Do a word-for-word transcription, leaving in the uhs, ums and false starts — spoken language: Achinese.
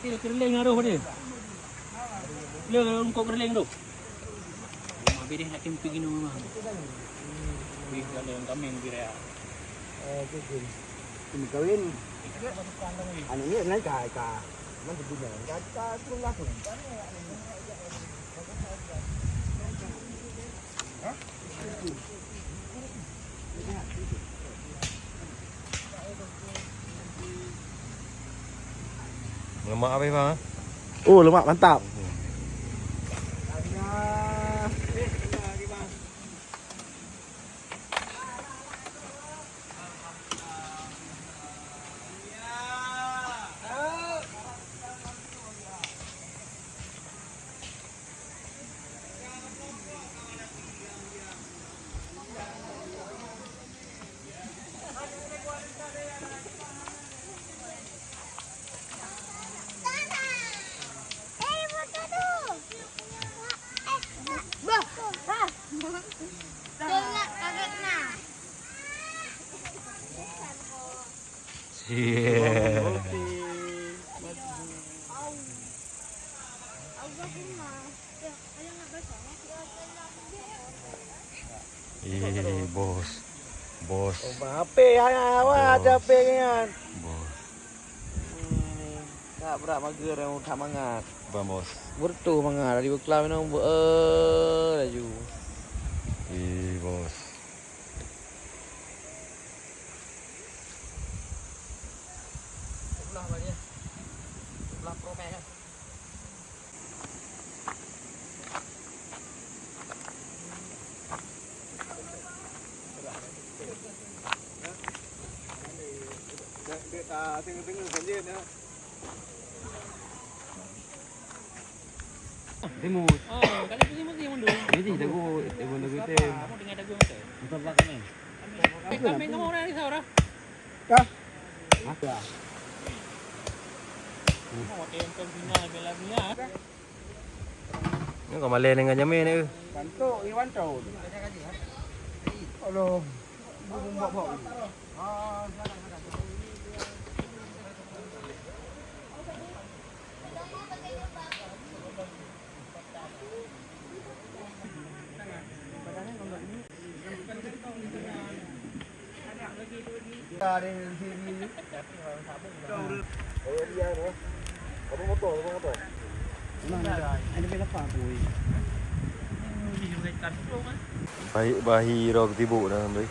Keureuleng harôh padé. Le rungkok keureuleng tu. Mama bideh nak kém pigi nang mama. Wih, ada yang kameng bideh. Eh, tu tu. Ini kawin. Anu ni naik ka ka. Mana tu punya? Ka ka turun langsung. Lemak habis, bang. Oh, lemak mantap. Eh, bos. Bos. Oh, H P, hai, hai, awak Bos. Ada H P kan? Bos. Hmm, tak berat mager, tak mangat. Bang, bos. Bertuh mangat, dari beklam minum, eh, laju. Eh, bos. Sebelah mana? Sebelah Pro Max kan? Timus. Oh, kali tu timus timus dulu. Ini sih dagu, dagu dagu tem. Kamu dengan dagu macam. Untuk belakang ni. Kami kamu orang risau dah. Kah? Masa? Mau tem tem sini bela mia. Ni kau malai dengan jamin ni. Bantu Iwan tahu. Allah. Bubung bok-bok. Ah, silakan, silakan. Bahi, bahi roh tibuk dah, bahi.